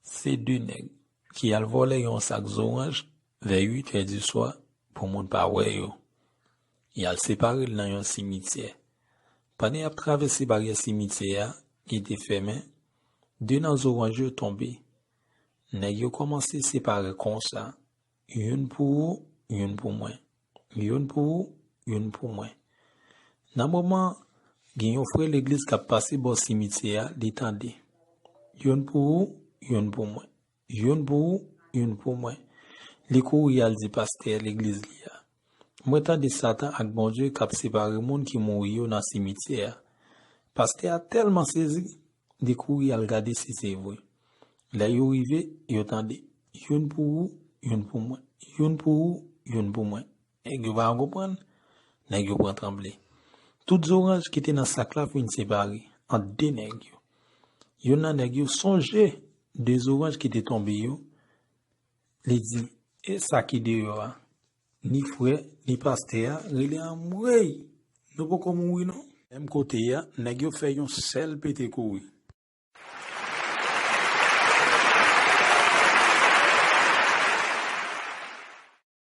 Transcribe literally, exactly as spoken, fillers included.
Se de nèg ki al vòlè yon sak zoranj vè uit è di swa pou moun pa wè yo. Y al separe l nan yon simityè. Pandan y ap travèse baryè simityè a ki te fèmen, de nan zoranj yo tonbe. Nèg yo kòmanse separe konsa, youn pou ou, youn pou mwen. Youn pou ou, youn pou mwen. Nan moman, gen yon frè legliz k ap pase bò simityè a, li tande. Youn pou ou, youn pou mwen. Youn pou ou, youn pou mwen. Li kouri al di pastè legliz li a. Mwen tande Satan ak Bondye k ap separe moun ki mouri yo nan simityè a. Pastè a tèlman sezi, li kouri al gade si se vre. Lè yo rive, yo tande, youn pou ou, youn pou mwen. Youn pou ou, youn pou mwen. Nèg yo pa konprann, nèg yo pran tranble. Tout zoranj ki te nan sak la fin separe ant de nèg yo. Youn nan nèg yo sonje de zoranj ki te tonbe yo, li di, e sa ki deyò a? Ni frè, ni pastè a rele anmwey, nou poko mouri non. Menm kote a, nèg yo fè yon sèl pete kouri.